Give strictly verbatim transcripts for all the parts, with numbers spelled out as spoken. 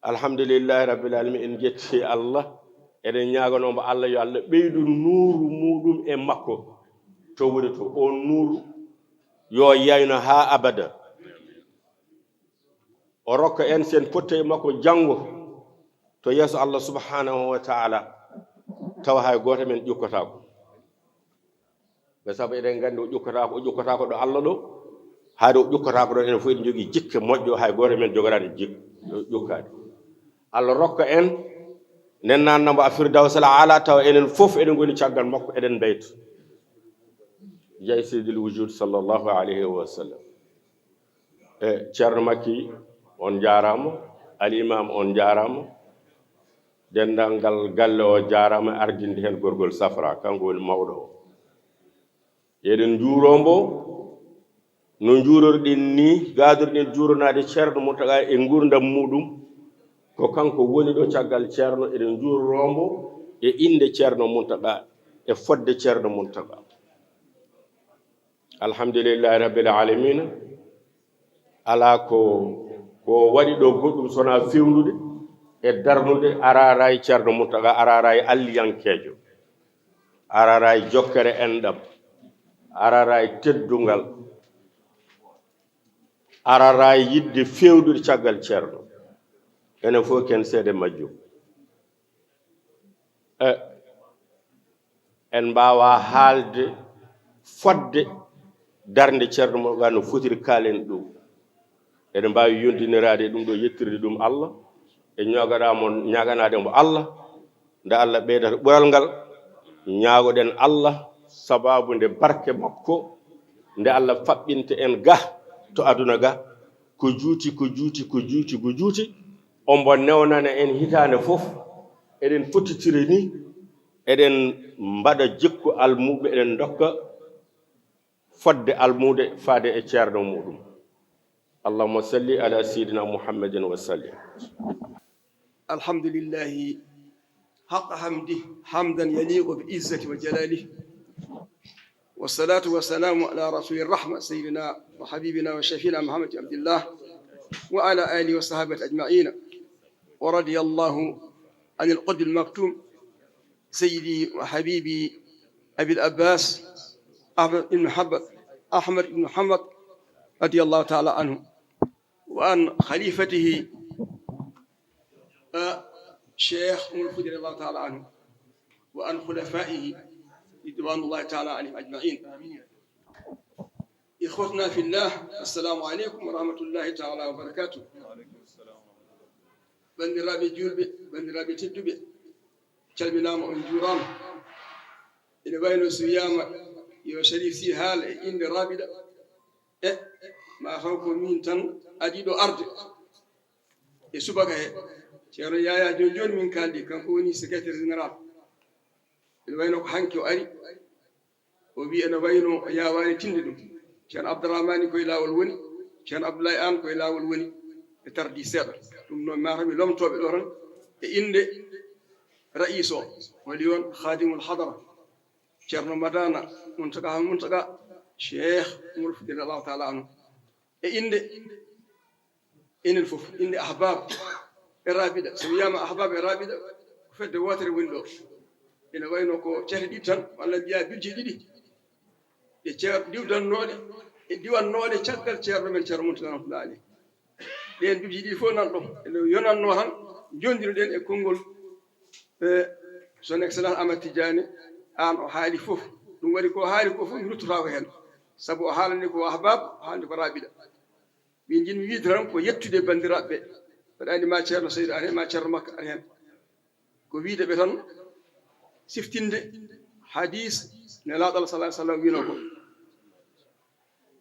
Alhamdulillahi rabbil alamin, en jetti Allah. Eɗen ñaaganoo mo Allah yo Allah ɓeydu nuuru muɗum e makko, to woni to. On nuuru yo yayno haa abada. O rokka en sen potte e makko janngo to yeeso Allah subhanahu wa ta'ala, tawa hay gooto men ƴukkotaako. Ɓe sabu eɗen nganndi o ƴukkotaako, o ƴukkotaako ɗo Allah ɗo, haade o ƴukkotaako ɗo, enen fof eɗen njogii jikke moƴƴo, hay gooto men jogoraade jik-, ƴukkaade. Allah rokka en, nden naatna mo a Firdawsal Aala, tawa enen fof eɗen ngoni caggal makko, eɗen mbeyta. Jay Seydil Wujud sallallahu alayhi wa sallam. E Ceerno Makki, on njaaraama, Al Imaam, on njaaraama, denndaangal galle o njaaraama, ardinde heen gorgol Safra, kanko woni mawɗo o. Eɗen njuuroo mbo, no njuurorɗen ni, gaadirɗen juuronaade Ceerno Muntaga e nguurndam muɗum, ko kanko woni ɗo caggal Ceerno, eɗen njuuroo mbo e innde Ceerno Muntaga, e fodde Ceerno Muntaga. Alhamdulillahi rabbil alamina. Alaa ko, ko waɗi ɗo goɗɗum so wonaa fewnude e darnude, araaraay Ceerno Muntaga, araaraay alliyankeejo, araaraay jokkere enɗam, araaraay teddungal, araaraay yiɗde fewnude caggal Ceerno. Enen fof ken seede majjum. E, en mbaawaa haalde fodde darnde Ceerno Muntaga no fotiri kaalen ɗum. Eɗen mbaawi yondiniraade e ɗum ɗo, yettirde ɗum Allah, e ñaaganaade mo, ñaaganaade mo Allah, nde Allah ɓeydata ɓural ngal, ñaagoɗen Allah sabaabu nde barke makko, nde Allah faɓɓinta en ga to aduna ga, ko juuti, ko juuti, ko juuti, ko juuti, ombo newnana en hitaande fof, eɗen pottitiri ni, eɗen mbaɗa jikku almuuɓe, eɗen ndokka fodde almuude faade e ceerno muɗum. Allahumma salli ala sayyidina Muhammadin wa sallim. الحمد لله حق حمده حمدا يليق بعزته وجلاله، والصلاة والسلام على رسول الرحمة سيدنا وحبيبنا وشفيعنا محمد بن عبد الله وعلى آله وصحبه أجمعين، ورضي الله عن القطب المكتوم سيدي وحبيبي أبي العباس أحمد بن محمد، أحمد بن محمد، رضي الله تعالى عنه، وعن خليفته، آه، الشيخ عمر الفوتي رضي الله تعالى عنه، وعن خلفائه رضوان الله تعالى عليهم أجمعين. إخوتنا في الله، السلام عليكم ورحمة الله تعالى وبركاته. Banndiraaɓe juulɓe, banndiraaɓe tedduɓe, calminaama, on njuuraama. Ene wayno so wiyaama yo Sharif Sy haal e innde Raabida, e ma taw ko miin tan adiiɗo arde e subaka he. Ceerno Yaya jooni jooni min kaaldi, kanko woni secrétaire général. Ene wayno ko hanki o ari, o wi ene wayno o yaawaani tinde ɗum. Ceerno Abdourahmani koye laawol woni, Ceerno Abdoulaye Anne koye laawol woni, ɓe tardi seeɗa. Ɗum noon mataw mi lomtooɓe ɗo tan e innde ra'iis o, woni on khadimul hadara, Ceerno Madana Muntaga Muntaga, Cheikh Umar Fuuti radiyallahu taala anhu. E innde enen fof, innde ahbab e raabida. So wiyaama ahbab e raabida, ko fedde wootere woni ɗo. Ene wayno ko cate ɗiɗi tan, walla mbiyaa bibje ɗiɗi, ɗe ceer-, diwdannooɗe, e diwannooɗe caggal ceerno men Ceerno Muntaga rahmatullahi aleyh. Ɗeen bibje ɗiɗi fof nan ɗo, ene yonannoo tan, njonndino ɗen e konngol, e son excellence Amadou Tidiane, aan o haali fof. Ɗum waɗi ko haali ko fof, mi ruttotaako heen. Sabu o haalani ko ahbab, o haalani ko raabida. Min njiɗmi wiyde tan ko yettude banndiraaɓe ɓe. Mbeɗa anndi ma Ceerno Seydi ari heen, ma Ceerno Makka ari heen. Ko wiyde ɓe tan, siftinde hadis Nelaaɗo Allah sallallahu alaihi wasallam wino ko: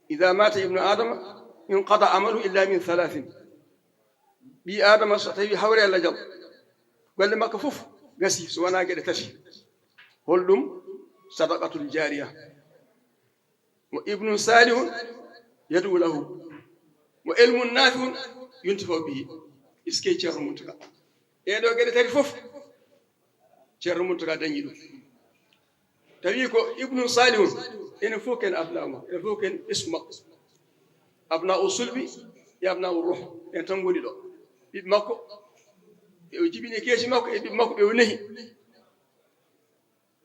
"Idha mata ibnu Adama inqata amalu illa min thalathin." Ɓii Adama so tawi hawre lajal, golle makko fof gasi so wonaa geɗe tati. Holɗum? Sadaqatul jariya. Wa ibnun salihun yad'u lahu, wa ilmun nafi'un yuntafa'u bihi. Iskey Ceerno Muntaga. Ɗee ɗoo geɗe tati fof, Ceerno Muntaga dañi ɗum. Tawi ko ibnun salihun, enen fof ken abnaa makko, enen fof ken ɓesngu makko. Abnaa o sulbi e abnaa o ruh, en tan ngoni ɗo. Ɓiɓɓe makko, Ɓe o jibini keeci makko e ɓiɓɓe makko, ɓe o nehi.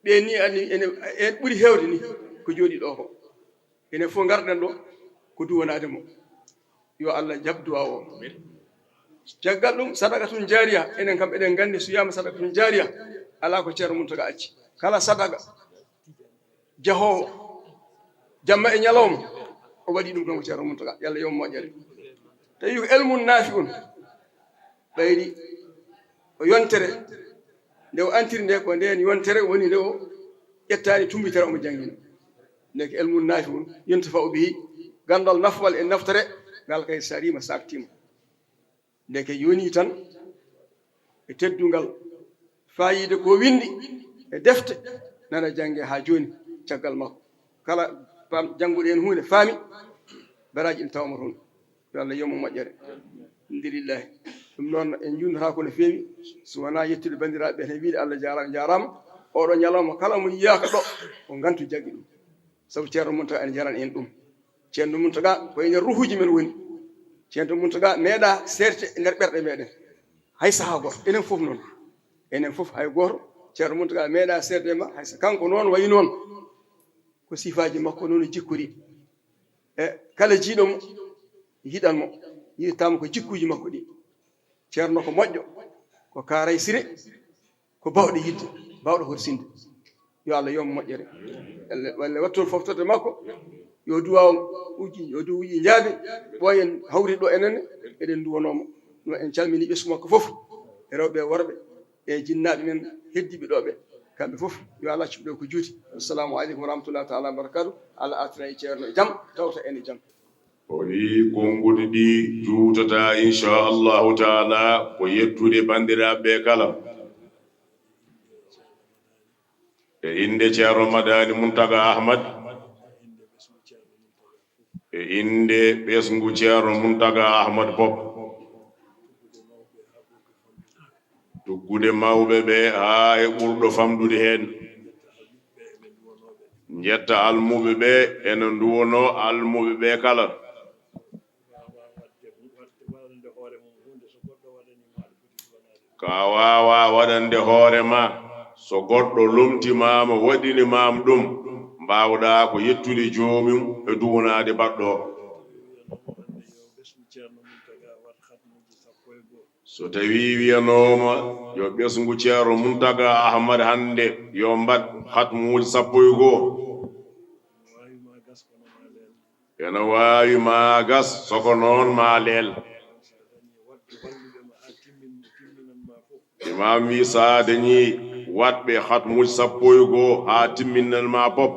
Ɓeen ni, anni ene, en ɓuri heewde ni ko jooɗii ɗo ko. Enen fof ngarɗen ɗo ko duwanaade mo. Yo Allah jaɓ duwaaw o. Caggal ɗum, sadaqatun jaariya, enen kam eɗen nganndi, so wiyaama sadaqatun jaariya, alaa ko Ceerno Muntaga acci. Kala sadaqa jahoowo jamma e ñalawma, o waɗi ɗum ɗon ko Ceerno Muntaga, yo Allah yoɓ mo moƴƴere. Tawi ko elmun naafi'un, ɓayri o yontere, nde o antiri nde, ko ndeen yontere woni nde o ƴettaani tumbitere omo janngina. Nde ko elmun naafi'un yuntafa'u bihi, ganndal nafwal e naftore, ngal kay sariima, saaktiima. Ndeke yonii tan e teddungal, faayiida ko winndi e defte, nana jannge haa jooni caggal makko. Kala pam-, jannguɗo heen huunde, faami, baraaji ɗin tawama toon. Yo Allah yoɓ mo moƴƴere. Alhamdulillahi. Ɗum noon, en njuulnotaako ko no feewi, so wonaa yettude banndiraaɓe ɓe tan, wiide Allah jaaraama, njaaraama. Oɗo ñalawma, kala mo yiyaaka ɗo, ko ngantu jaggi ɗum. Sabu Ceerno Muntaga ene jarani en ɗum. Ceerno Muntaga ko e nder ruhuuji men woni. Ceerno Muntaga meeɗa seerde e nder ɓerɗe meɗen. Hay sahaa gooto, enen fof noon. Enen fof hay gooto, Ceerno Muntaga meeɗa seerde e ma, hay so kanko noon wayi noon. Ko sifaaji makko noon o jikkori. E kala jiiɗo mo, yiɗan mo, yiɗataa mo ko jikkuuji makko ɗi. Ceerno ko moƴƴo, ko kaaraysire, ko baawɗo yiɗde, baawɗo horsinde. Yo Allah yoɓ mo moƴƴere. Allah, Allah wattu toon foftorde makko. Yo duwaaw uji, yo duwuuji njaabe. Ɓooyen hawri ɗo enen, eɗen nduwanoo mo. No en calmini ɓesngu makko fof, e rewɓe e worɓe, e jinnaaɓe men heddiiɓe ɗo ɓe. Kamɓe fof, yo Allah accu ɓe ko juuti. Assalamu aleykum wa rahmatullahi taala wa barakatuh. Allah artira e Ceerno e jam, tawta en e jam. O wi'i, konnguɗi ɗi juutata, inchallahu taala, ko yettude banndiraaɓe ɓe kala. E innde Ceerno Madani Muntaga Ahmad, e innde ɓesngu Ceerno Muntaga Ahmad Pop, tuggude mawɓe ɓe haa e ɓurɗo famɗude heen. Njetta almuɓe ɓe, ene nduwonoo almuɓe ɓe kala. Ka waawaa waɗande hoore ma, so goɗɗo lomtimaama, waɗinimaam ɗum, mbaawɗaa ko yettude joomum e duwanaade baɗɗo. So tawii wiyanooma yo ɓesngu Ceerno Muntaga Ahmad hannde yo mbaɗ hatmuuji sappo e goo, ene waawi ma gas, soko noon ma leel. Imaam wi, so a dañii waɗɓe hatmuuji sappo e goo haa timminan ma pop,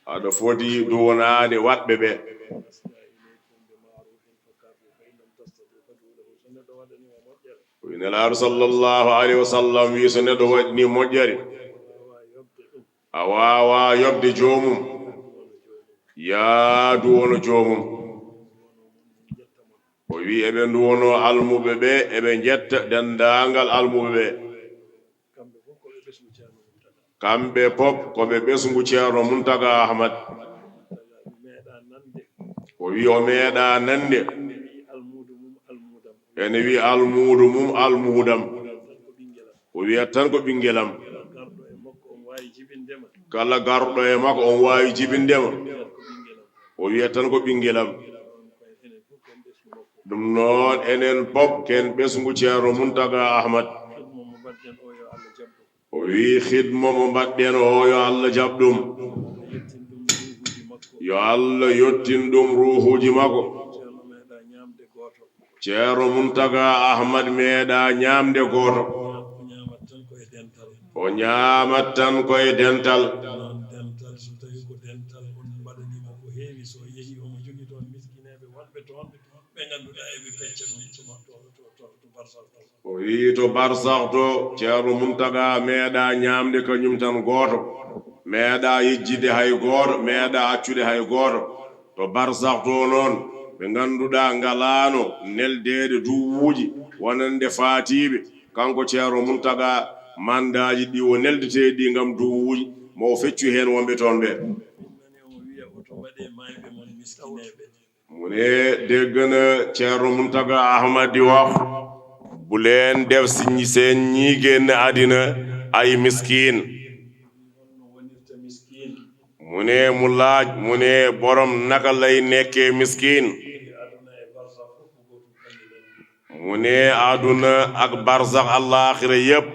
aɗa foti duwanaade waɗɓe ɓe. Wi Nelaaɗo sallallahu alayhi wa sallam wi, so neɗɗo waɗni moƴƴere, a waawaa yoɓde joomum, yaa duwono joomum. O wi, eɓe nduwonoo almuɓe ɓe, eɓe njetta denndaangal almuɓe ɓe. Kamɓe pop ko ɓe ɓesngu Ceerno Muntaga Ahmad. O wi, o meeɗaa nande. Ene wi, almuudo mum, almuudam. O wiyat tan ko ɓinngelam. Kala garɗo e makko, on waawi jibinde ma. O wiyat tan ko ɓinngelam. Ɗum noon, enen pop ken ɓesngu Ceerno Muntaga Ahmad. O wi, xidma mo mbaɗɗen o, yo Allah jaɓ ɗum. Yo Allah yottin ɗum ruuhuuji makko. Ceerno Muntaga Ahmad meeɗaa ñaamde gooto. O ñaamat tan ko e dental. O wi, to barsak to, Ceerno Muntaga meeɗaa ñaamde kañum tan gooto, meeɗaa yejjitde hay gooto, meeɗaa accude hay gooto. To barsak to noon, ɓe ngannduɗaa ngalaano neldeede duwuuji wonande faatiiɓe, kanko Ceerno Muntaga mandaaji ɗi o neldetee ɗi ngam duwuuji, mo o feccu heen wonɓe toon ɓe. Mu ne dégg na Ceerno Muntaga Ahmad di wax, Bu leen def si ñi-, seen ñi génn àddina ay miskin. Mu ne mu laaj, mu ne borom naka lay nekkee miskin? Mu ne àdduna ak barsax àllaaxira yépp,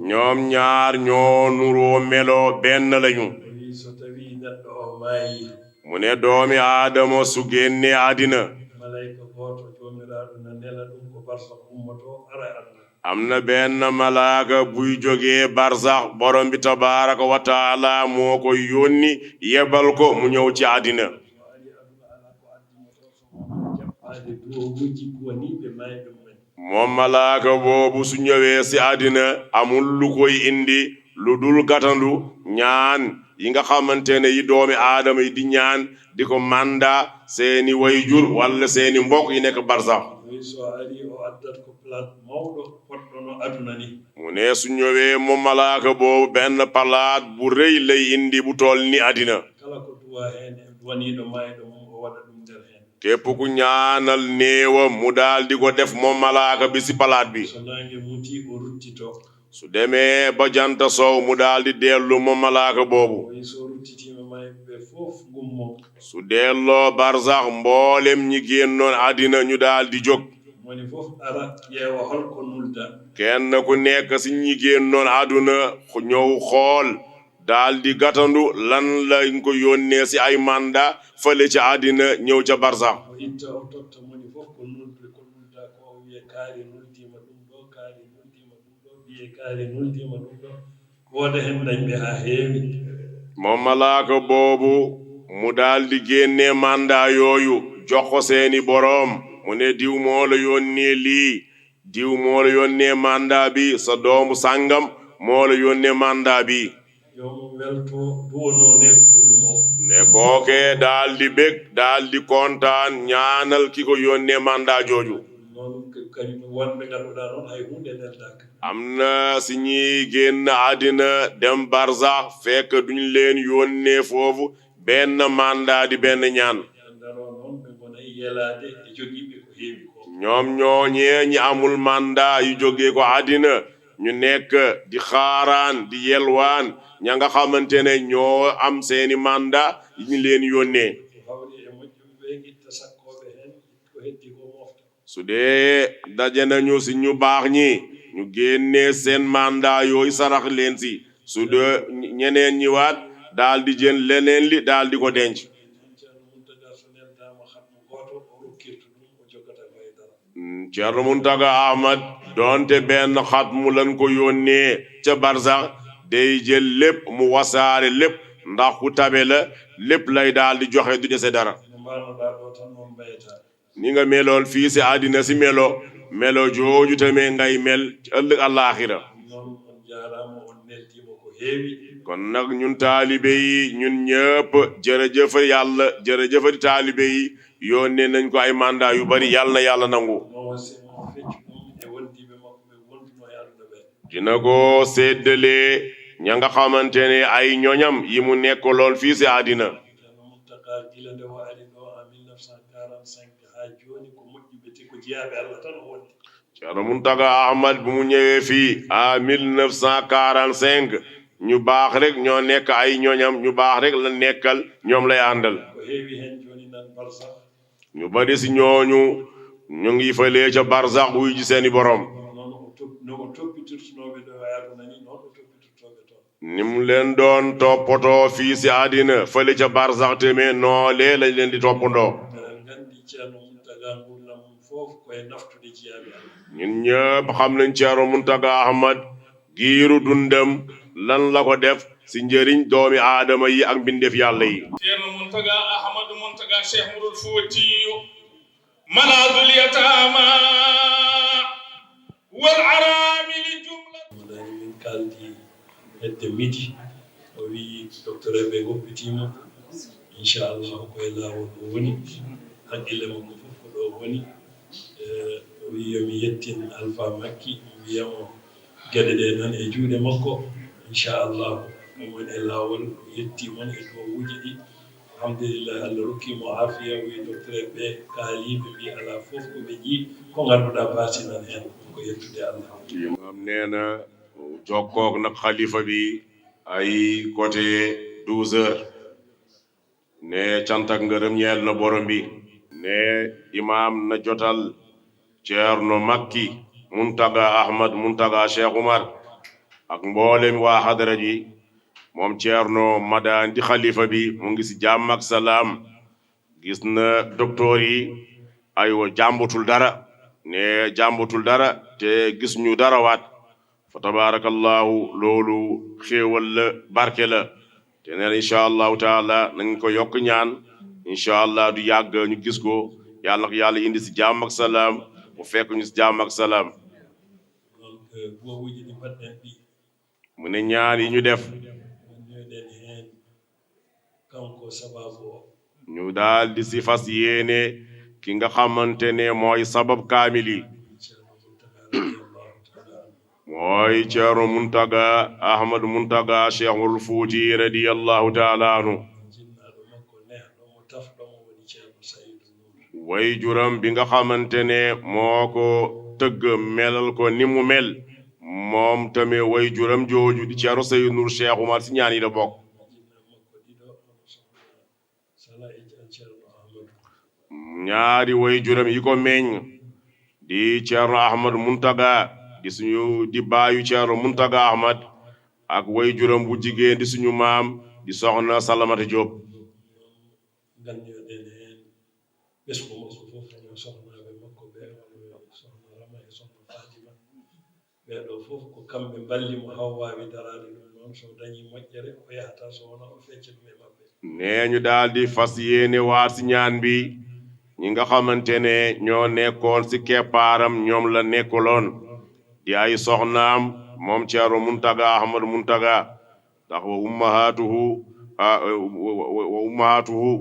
ñoom ñaar ñoo nuroo melo, benn lañu. Mu ne doomi Aadama su génnee àddina, am na benn malaaka buy jógee barsax, borom bi tabaaraka wa taala moo ko yónni, yebal ko mu ñëw ci àddina. Moom malaaka boobu su ñëwee si àddina, amul lu koy indi lu dul gatandu, ñaan yi nga xamante ne yi doomi Aadama yi di ñaan, di ko manda seeni wayjur walla seeni mbokk yi nekk barsax. Mu ne su ñëwee moom malaaka boobu, benn palaat bu rëy lay indi bu toll ni àddina. Képp ku ñaanal néewam, mu daal di ko def moom malaaka bi si palaat bi. Su demee ba jant sow, mu daal di dellu moom malaaka boobu. Su delloo barsax, mboolem ñi génnoon àddina ñu daal di jóg. Kenn ku nekk si ñi génnoon àdduna ñëw xool, daal di gatandu lan lañ ko yónnee si ay manda fële ca àddina, ñëw ca barsax. Moom malaaka boobu, mu daal di génne manda yooyu, jox ko seeni boroom. Mu ne, "Diw moo la yónnee lii, diw moo la yónnee manda bi, sa doomu sàngam moo la yónnee manda bi." Ne kookee daal di bég, daal di kontaan, ñaanal ki ko yónnee manda jooju. Am na si ñi génn àddina dem barsax, fekk duñ leen yónnee foofu benn manda di benn ñaan. Ñoom ñooñee ñi amul manda yu jógee ko àddina, ñu nekk di xaaraan, di yelwaan, ña nga xamante ne ñoo am seeni manda yi ñu leen yónnee. Su dee daje nañu si ñu baax ñi, ñu génnee seen manda yooyu, sarax leen si. Su dee ñeneen ñi waat, daal di jël leneen li, daal di ko denc. Mm, Ceerno Muntaga Ahmad, doonte benn xatmu lan ko yónnee ca barsax, day jël lépp, mu wasaare lépp, ndax ku tabe la, lépp lay daal di joxe, du dese dara. Ni nga meloon fii si àddina si melo, melo jooju tamit ngay mel ci ëllëg àllaaxira. Kon nag ñun taalibe yi, ñun ñëpp, jërëjëf Yàlla, jërëjëfati taalibe yi, yónnee nañ ko ay manda yu bari, Yàlla na Yàlla nangu. Dina ko séddale ña nga xamante ne ay ñoñam yi mu nekkaloon fii si àddina. Ceerno Muntaga Ahmad, bu mu ñëwee fii à mille neuf cent quarante-cinq, ñu baax rek ñoo nekk ay ñoñam, ñu baax rek la nekkal, ñoom lay àndal. Ñu bari si ñooñu ñu ngi fële ca barsax, wuy ji seeni borom. Ni mu leen doon toppatoo fii si àddina, fële ca barsax tamit, noolee lañ leen di toppandoo. Ñun ñëpp xam nañ Ceerno Muntaga Ahmad, giiru dundam, lan la ko def si njëriñ doomi aadama yi ak mbindeef Yàlla yi. Ceerno Muntaga Ahmadu Muntaga Cheikh Mudul Fuutiyu, ملاذ اليتامى والأرامل جملة. Min kaaldi hedde midi, o wiyi docteur ɓe ngoppitiima, inchallahu ko e laawol o woni, haqqille makko fof ko ɗo woni. Eh, o wiyi yo mi yettin Alpha Makki, mi wiya mo geɗe ɗe nan e juuɗe makko, inchallahu omo woni e laawol, o yetti mon e duwawuuji ɗi. Alhamdulillah, Allah rokki mo afiya, o wi docteur ɓe kaaliiɓe mbi alaa fof ko ɓe njii ko ngannduɗaa baasinan heen, ko yettude Allah. Imam nee na jokkook nag xalifa bi ay côté douze heures. Ne cant ak ngërëm ñeel na borom bi. Ne imam na jotal Ceerno Makki Muntaga Ahmad Muntaga Cheikh Umar ak mboolem waa xadara ji. Moom Ceerno Madani di xalifa bi, mu ngi si jàmm ak salaam. Gis na docteur yi, aywa, jàmbatul dara, ne jàmbatul dara te gis ñu dara waat. Fa tabarakallahu, loolu xéewal la, barke la. Te nee na incha allahu taala nañ ko yokk ñaan, incha allah du yàgg ñu gis ko. Yàlla na ko yàlla indi si jàmm ak salaam, mu fekk ñu si jàmm ak salaam. Donc, euh, boobuji ɗi mbaɗɗen ɗi, mu ne ñaan yi ñu def, ñooɗen heen kanko sababu o. Ñu daal di si fas yéene ki nga xamante ne mooy sabab kaamil yi. Ceerno Muntaga radiyallahu taala anhu. Mooy Ceerno Muntaga Ahmad Muntaga Cheikhul Fuuti radiyallahu taala anhu. Jinnaaɗo makko nehɗo mo tafɗo mo woni Ceerno Saydu Nuur. Way juram bi nga xamante ne moo ko tëgg, melal ko ni mu mel, moom tamit way juram jooju di Ceerno Saydu Nuur Cheikh Umar si ñaan yi la bokk. Jinnaaɗo makko ɗiɗo, hono soxna Sala e Ceerno Ahmadu. Ñaari way juram yi ko meññ di Ceerno Ahmad Muntaga, di suñu, di baayu Ceerno Muntaga Ahmad, ak way juram bu jigéen di suñu maam di soxna Salamata Diop. Nganndiyoɗen heen ɓesngu makko fof, hono soxnaaɓe makko ɓe, hono soxna Rama e soxna Fatima. Ɓee ɗoo fof ko kamɓe mballi mo haa o waawi daraade ɗum noon. So o dañii moƴƴere, o yahata, so wonaa o fecca ɗum e maɓɓe. Nee ñu daal di fas yéene waat si ñaan bi ñi nga xamante ne ñoo nekkoon si keppaaram, ñoom la nekkaloon, di ay soxnaam, moom Ceerno Muntaga Ahmad Muntaga. Ndax wa ummahatuhu, a, wa, wa, wa, wa ummahatuhu,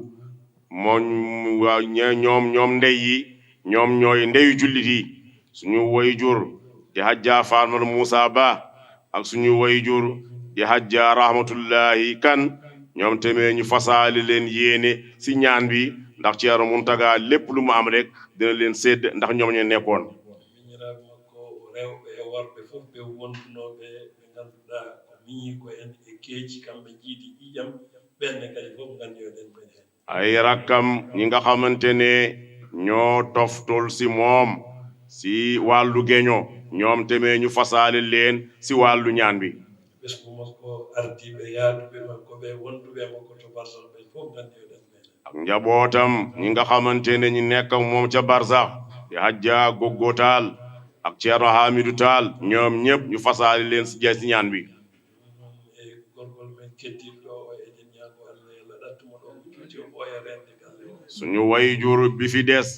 moom, wa, ñe-, ñoom, ñoom ndey yi, ñoom ñooy ndeyu jullit yi. Suñu wayjur di Hajja Fatmata Moussa Ba ak suñu wayjur di Hajja Rahmatullahi Kan, ñoom tamit ñu fasaale leen yéene si ñaan bi, ndax Ceerno Muntaga lépp lu mu am rek dina leen sédd, ndax ñoom ñoo nekkoon. Miñiraaɓe makko rewɓe e worɓe fof ɓe wondunooɓe, ɓe ngannduɗaa ko miñiiko en e keeci, kamɓe njiidi ƴiiƴam, ɓeen ne kadi fof nganndiyoɗen ɓe heen. Ay rakkam ñi nga xamante ne ñoo toftol si moom si wàllu geño, ñoom tamit ñu fasaale leen si wàllu ñaan bi. Ɓesngu makko, ardiiɓe yaaduɓe makko ɓe, wonduɓe makko to barsax ɓe fof nganndiyoɗen ɓe. Ak njabootam ñi nga xamante ne ñi nekk ak moom ca barsax, di Hajja Goggo Taal ak Ceerno Hamidou Taal, ñoom ñëpp ñu fasaale leen si ja-, si ñaan bi. E gorgol men keddiiɗo o, eɗen ñaago Allah yo Allah ɗattu mo ɗo o juuti, o ɓooya reende galle o. Suñu wayjur bi fi des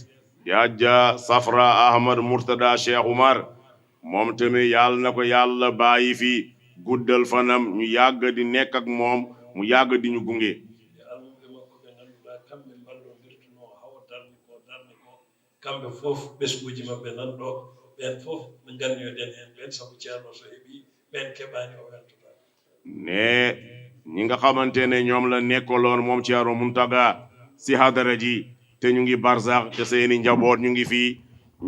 di Hajja Safra Ahmad Murtada Cheikh Umar, moom tamit yàlla na ko yàlla bàyyi fi, guddal fanam, ñu yàgg di nekk ak moom, mu yàgg di ñu gunge. E almuɓe makko ɓe ngannduɗaa kamɓe mballondirtunoo haa o darni ko, darni ko, kamɓe fof ɓesnguuji maɓɓe nan ɗo, ɓeen fof ɓe nganndiyoɗen heen ɓeen, sabu Ceerno so heɓii ɓeen keɓaani o weltotaako. Ne ñi nga xamante ne ñoom la nekkaloon moom Ceerno Muntaga si hadara ji, te ñu ngi barsax, te seeni njaboot ñu ngi fii,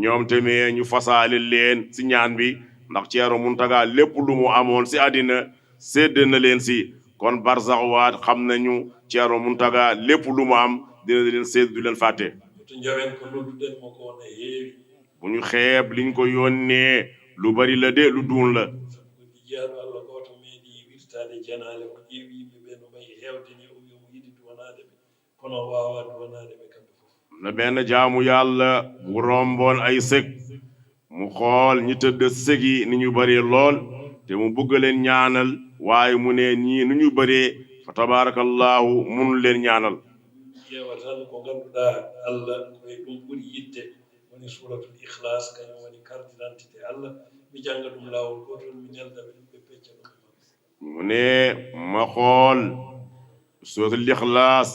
ñoom tamit ñu fasaale leen si ñaan bi, ndax Ceerno Muntaga lépp lu mu amoon si àddina sédd na leen si. Kon barsax waat xam nañu Ceerno Muntaga lépp lu mu am dina leen sédd, du leen fàtte. Woto njawen ko nodduɗen mo ko ne heewi. Bu ñu xeeb liñ ko yónnee, lu bari la de, lu duun la. Sabu ko jiyaaɗo Allah gooto meeɗi wirtaade janaale, o ƴeewi yimɓe ɓe no mbayi heewde ni, o wi omo yiɗi duwanaade ɓe, kono o waawaa duwanaade ɓe kamɓe fof. Am na benn jaamu yàlla bu romboon ay sëg, mu xool ñi tëdd sëg yi ni ñu bëree lool, te mu bëgg leen ñaanal, waaye mu ne ñii nu ñu bëree, fa tabarakallahu, mënul leen ñaanal. Ƴeewa tan ko ngannduɗaa Allah ko e ɗum ɓuri yiɗde, woni Suuratul Ikhlaas, kañum woni carte d'identité Allah. Mi jannga ɗum laawol gootol, mi nelda ɓe ɗum, ɓe pecca ɗum e maɓɓe. Mu ne ma xool Suuratul Ikhlaas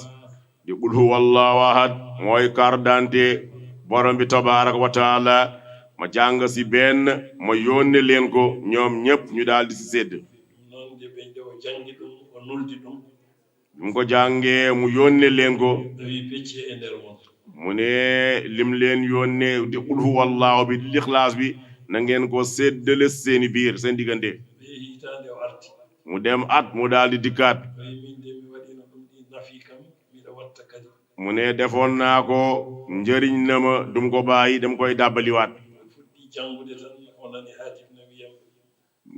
di Qul huwallahu ahad, mooy carte d'identité Borom bi tabaraka wa taala, ma jàng si benn, ma yónnee leen ko, ñoom ñëpp ñu daal di si sédd. Ɗum noon, nde ɓe, nde o janngi ɗum, o nuldi ɗum, Ɗum ko jàngee mu yónnee leen ko. Tawi pecce e nder mon. Mu ne lim leen yónnee di qul huwa allahu bi, lixlaas bi, na ngeen ko séddale seeni biir, seen diggante. Ɓe hitaande o arti. Mu dem at, mu daal di dikkaat. Tawi min de mi waɗino ɗum ɗi nafi kam, miɗa watta kadi. Mu ne defoon naa ko, njëriñ na ma, dum ko bàyyi, dem koy dàbbaliwaat. Fuɗɗi jàngude tan, o nani haatif na wiyam.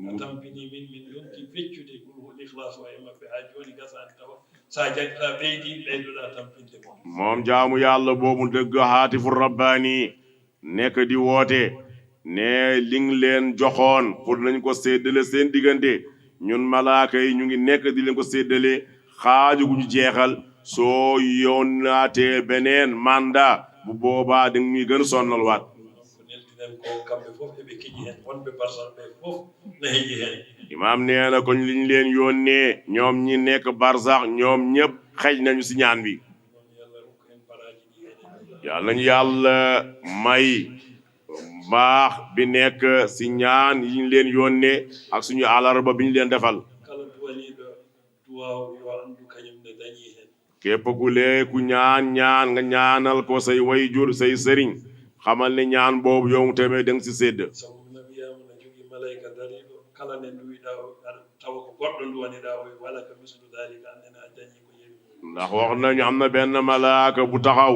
A tampini min, min yonki feccude qul huwa lixlaas o e maɓɓe haa jooni gasaani tawa. Sa jag-, sa ɓeydi, ɓeydoɗa tampinde mo. Moom jaamu Yàlla boobu dëgg, haatifur rabbaani, nekk di woote, ne li ngi leen joxoon pour nañ ko séddale seen diggante, ñun malaaka yi ñu ngi nekk di leen ko séddale, xaaju gu ñu jeexal, soo yónnaatee beneen mandat, bu boobaa da ñuy gën a sonnalwaat. Ko neldi nen ko kamɓe fof eɓe keƴi heen, wonɓe barsax ɓe fof na heƴi heen. Imaam nee na kon li ñu leen yónnee, ñoom ñi nekk barsax, ñoom ñëpp xëj nañu si ñaan bi. Yàlla nañu Yàlla may mbaax bi nekk si ñaan yi ñu leen yónnee ak suñu àllarba bi ñu leen defal. Kala duwaniiɗo duwaaw yo anndu kañum ne dañi heen. Képp ku lee ku ñaan ñaan nga ñaanal ko say wayjur, say sëriñ, xamal ne ñaan boobu yow tamit da nga si sédd. Sabu nabiyaama na jogii malayka dariiɗo, kala ne nduwiɗaa o, aɗa tawa ko goɗɗo nduwaniɗaa o, wala ka mislu dalika, annene a dañi ko yewi. Ndax wax nañu am na benn malaaka bu taxaw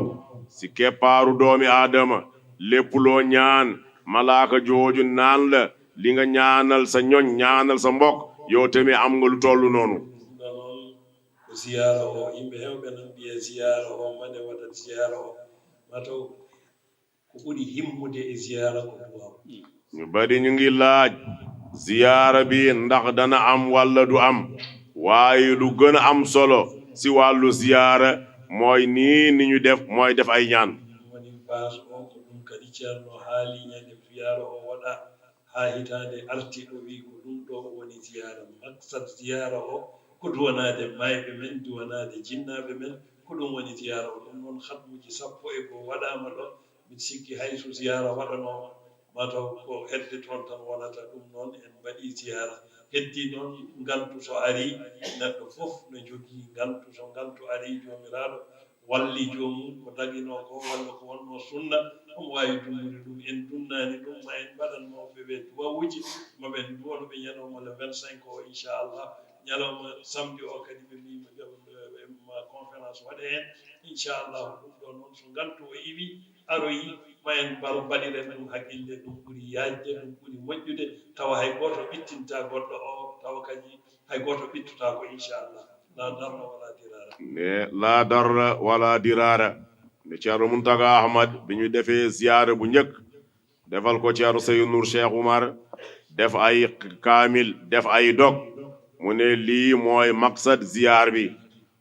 si keppaaru doomi Aadama, lépp loo ñaan, malaaka jooju naan la li nga ñaanal sa ñoñ, ñaanal sa mbokk, yow tamit am nga lu tollu noonu. Ɗum ɗo noon ko ziyaara o, yimɓe heewɓe noon mbiya ziyaara o, mane waɗat ziyaara o, mataw ko ɓuri himmude e ziyaara ko duwaaw. Ñu bari ñu ngi laaj ziyaara bi ndax dana am walla du am, waaye lu gën a am solo si wàllu ziyaara mooy nii ni ñu def, mooy def ay ñaan. Ɗum woni baas o, ko ɗum kadi Ceerno haali ñande ziyaara o waɗa haa hitaande arti, o wi ko ɗum ɗo woni ziyaara. Maksad ziyaara o ko duwanaade maayɓe men, duwanaade jinnaaɓe men, ko ɗum woni ziyaara o. Ɗum noon, khatmuuji sappo e goo waɗaama ɗo. Miɗo sikki hay so ziyaara waɗanooma, mataw ko hedde toon tan wonata. Ɗum noon, en mbaɗii ziyaara. Heddii noon, ngantu so arii, neɗɗo fof no jogii ngantu. So ngantu arii, Joomiraaɗo walli joomum, ko daginoo ko walla ko wonnoo sunna, omo waawi dunnude ɗum. En dunnaani ɗum, ma en mbaɗan mawɓe ɓe duwawuuji, ma ɓe nduwano ɓe ñalawma le vingt-cinq o, inchallah. Ñalawma samedi o kadi ɓe mbii ɓe, ɓe, ɓe, ma conférence waɗe heen, inchallah. Ɗum ɗo noon, so ngantu o iwi, aroyi, ma en mbar-, mbaɗiren ɗum haqqille, ɗum ɓuri yaajde, ɗum ɓuri moƴƴude, tawa hay gooto ɓittinta goɗɗo o, tawa kadi hay gooto ɓittotaako, inchallah. La darra wala dirara. Ne, la darra wala dirara. Ne Ceerno Muntaga Ahmad, bi ñu defee ziyaara bu njëkk, defal ko Ceerno Seydou Nour Cheikh Oumar, def ay kaamil, def ay dog. Mu ne lii mooy maksad ziyaar bi.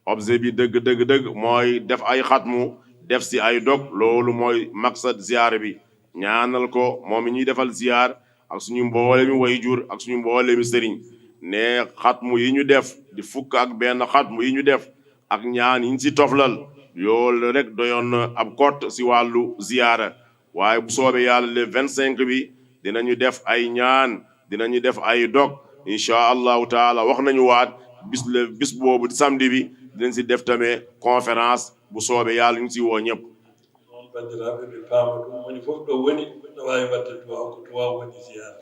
Objet bi dëgg, dëgg, dëgg mooy def ay xatmu, def si ay dog. Loolu mooy maksad ziyaar bi. Ñaanal ko moom mi ñuy defal ziyaar ak suñu mboolemi wayjur ak suñu mboolemi sëriñ. Ne xatmu yi ñu def, di fukk ak benn xatmu yi ñu def, ak ñaan yi ñu si toflal, yoolu rek doyoon na ab kott si wàllu ziyaara. Waaye bu soobee Yàlla, le vingt-cinq bi, dinañu def ay ñaan, dinañu def ay dog. Incha Allahu taala, wax nañu waat bis le, bis boobu di samedi bi, dinañ si def tamit conférence bu soobee Yàlla, ñu si woo ñëpp. Noon, banndiraaɓe, ɓe paama ɗum, woni fof ɗo woni, no waawi waɗde duwaaw, ko duwaaw woni ziyaara.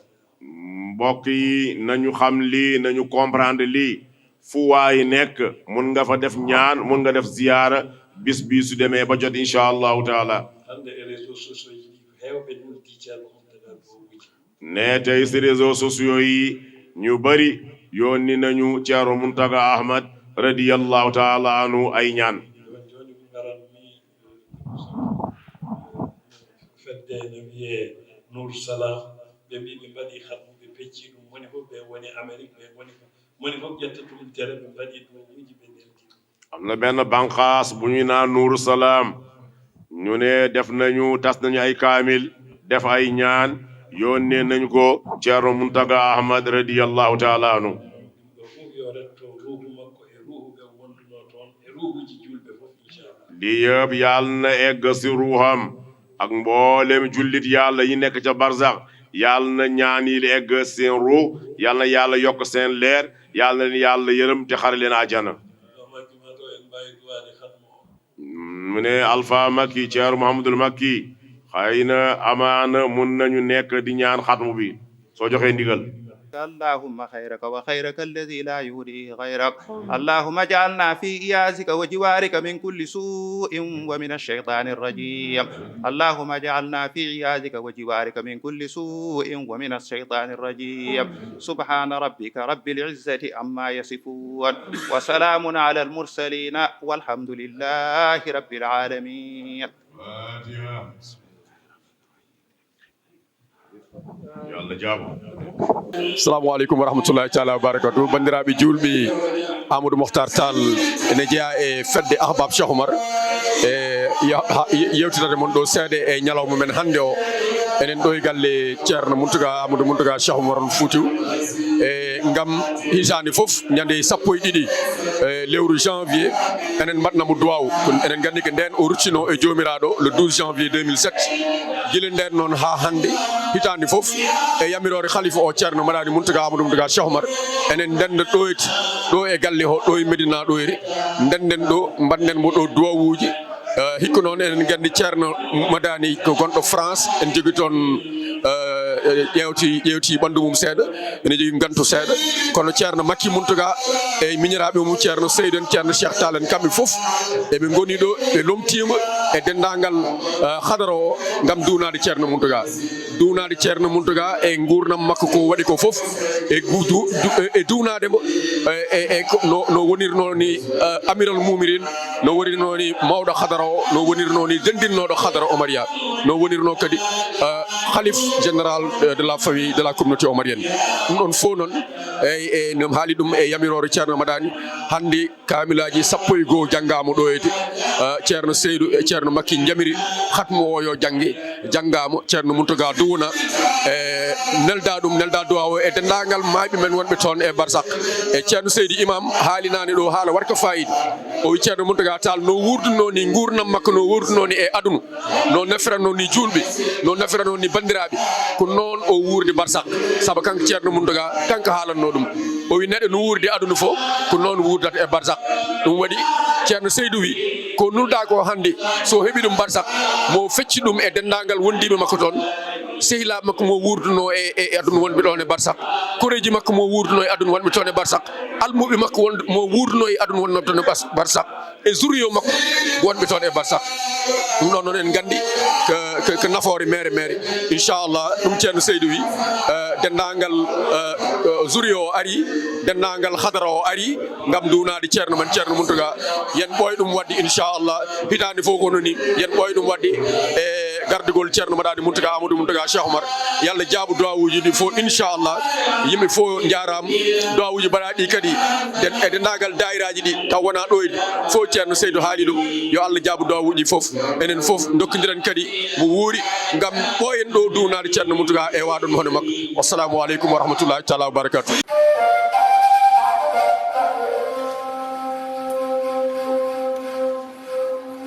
Mbokk yi, nañu xam lii, nañu comprendre lii. Fu waay nekk, mun nga fa def ñaan, mun nga def ziyaara, bis bi su demee ba jot, incha Allahu taala. Hannde e réseaux sociaux ji ɗi, ko heewɓe noddi Ceerno Muntaga duwawuuji. Ne tey si réseaux sociaux yi, ñu bari yónni nañu Ceerno Muntaga Ahmad radiyallahu taala anhu ay ñaan. Jooni, jooni ko ngaran mi, fedde no wiyee Nour Salam, ɓe mbii ɓe mbaɗi xatmu, ɓe pecci ɗum, moni fof ɓe woni Amérique, ɓe moni fof, moni fof ƴetta ɗum tere, ɓe mbaɗi duwawuuji, ɓe neldi ɗum. Am na benn banqaas bu ñuy naan Nour Salam, ñu ne def nañu, tas nañu ay kaamil, def ay ñaan, yónnee nañu ko Ceerno Muntaga Ahmad radiyallahu taala anhu. Ɗum ɗo fof yo retto ruuhu makko e ruuhu ɓe wondunoo toon e ruuhuuji juulɓe fof, inchallah. Lii yëpp Yàlla na egg si ruuham ak mboolem jullit Yàlla yi nekk ca barzax. Yàlla na ñaan yi egg seen ruuh, Yàlla na Yàlla yokk seen leer, Yàlla na leen Yàlla yërëm te xare leen àjjana. Mu ne Alpha Makki, Ceerno Muhammadul Makki, xëy na amaana mun nañu nekk di ñaan xatmu bi, soo joxee ndigal. اللهم خيرك وخيرك الذي لا يهديه غيرك. اللهم اجعلنا في إياذك وجوارك من كل سوء ومن الشيطان الرجيم. اللهم اجعلنا في إياذك وجوارك من كل سوء ومن الشيطان الرجيم. سبحان ربك رب العزة عما يصفون. وسلام على المرسلين والحمد لله رب العالمين. Yo Allah jaabo. Assalamu aleykum wa rahmatullahi taala wa barakatuh. Banndiraaɓe juulɓe, Amadou Mokhtar Tall ene jeyaa e fedde Ahbab Cheikh Oumar. E ya-, ha-, ye-, yewtidade mon ɗo seeɗa e ñalawma men hannde o. Enen ɗo e galle Ceerno Mountaga, Amadou Mountaga Cheikh Oumar Foutiyou. E ngam hitaande fof, ñande sappo e ɗiɗi, e lewru janvier, enen mbaɗna mo duwaaw. Kono enen nganndi ko ndeen o ruttino e Joomiraaɗo le douze janvier deux mille sept. Gila ndeen noon haa hannde, hitaande fof, e yamiroore Khalifa o Ceerno Madani Mountaga Amadou Mountaga Cheikh Oumar, enen ndennda ɗo e, ɗo e galle o, ɗo e Medina ɗo e, ndennden ɗo, mbaɗnen mo ɗo duwawuuji. Eh, hikka noon enen nganndi Ceerno Madani ko gonɗo France, en jogii toon, eh, ƴeewti, ƴeewti ɓanndu mum seeɗa, ene jogii ngantu seeɗa. Kono Ceerno Makki Mountaga e miñiraaɓe mum Ceerno Seydou en, Ceerno Cheikh Tall en, kamɓe fof eɓe ngoni ɗo, ɓe lomtiima e denndaangal, eh, hadara o ngam duwnaade Ceerno Mountaga. Duwnaade Ceerno Mountaga e nguurndam makko ko waɗi ko fof, e gu-, du-, du-, e, e duwnaade mo, e, e, e ko no, no wonirnoo ni, eh, Amiral Mumirin, no wonirnoo ni mawɗo hadara o, no wonirnoo ni denndinnooɗo hadara Omariya, no wonirnoo kadi, eh, Khalif général, eh, de la famille de la communauté omarienne. Ɗum ɗoon fof noon, e, e no haali ɗum e yamiroore Ceerno Madani, hannde kaamilaaji sappo e goo janngaama ɗo e, eh, Ceerno Seydou e Ceerno Makki njamiri hatmu o yo jannge, janngaama, Ceerno Mountaga duwna, e nelda ɗum, nelda duwaaw o e denndaangal maayɓe men wonɓe toon e Barsak. E Ceerno Seydou Imam haali naane ɗo haala waɗka faayiida. O wi Ceerno Mountaga Tall no wuurdunoo ni, nguurndam makko no wuurdunoo ni e aduna, no nafiratnoo ni juulɓe, no nafiratnoo ni banndiraaɓe, ko noon o wuurdi Barsak. Sabu kanko Ceerno Mountaga, kanko haalannoo ɗum. O wi neɗɗo no wuurdi aduna fof, ko noon wuurdata e Barsak. Ɗum waɗi Ceerno Seydou wi, ko nulɗaa ko hannde, so o heɓi ɗum Barsak, mo fecci ɗum e denndaangal wondiiɓe makko toon, sehilaaɓe makko mo wuurdunoo e, e, e aduna wonɓe ɗoon e Barsak, koreeji makko mo wuurdunoo e aduna wonɓe toon e Barsak, almuɓe makko won, mo wuurdunoo e aduna wonɓe toon e Bas-, Barsak, e zuriyo makko wonɓe toon e Barsak. Ɗum ɗoon noon en nganndi ko, ko, ko nafoore meere meere. Inchallah, ɗum Ceerno Seydou wi, eh, denndaangal, eh, eh, zuriyo o ari, denndaangal hadara o ari, ngam duwnaade Ceerno men, Ceerno Mountaga. Yen ɓooy ɗum waɗde, inchallah. Hitaande fof ko noon ni, yen ɓooy ɗum waɗde e gardugol Ceerno Madani Mountaga Amadou Mountaga Cheikh Oumar. Yo Allah jaabo duwawuuji ɗi fof, inchallah. Yimɓe fof njaaraama. Duwawuuji mbaɗaaɗi kadi den-, e denndaangal daayiraaji ɗi, taw wonaa ɗo e fof Ceerno Seydou haali ɗum. Yo Allah jaabo duwawuuji fof. Enen fof ndokkondiren kadi mo wuuri ngam ɓooyen ɗo duwnaade Ceerno Mountaga e waɗon hono makko. Wassalamu aleykum wa rahmatullahi taala wa barakatuh.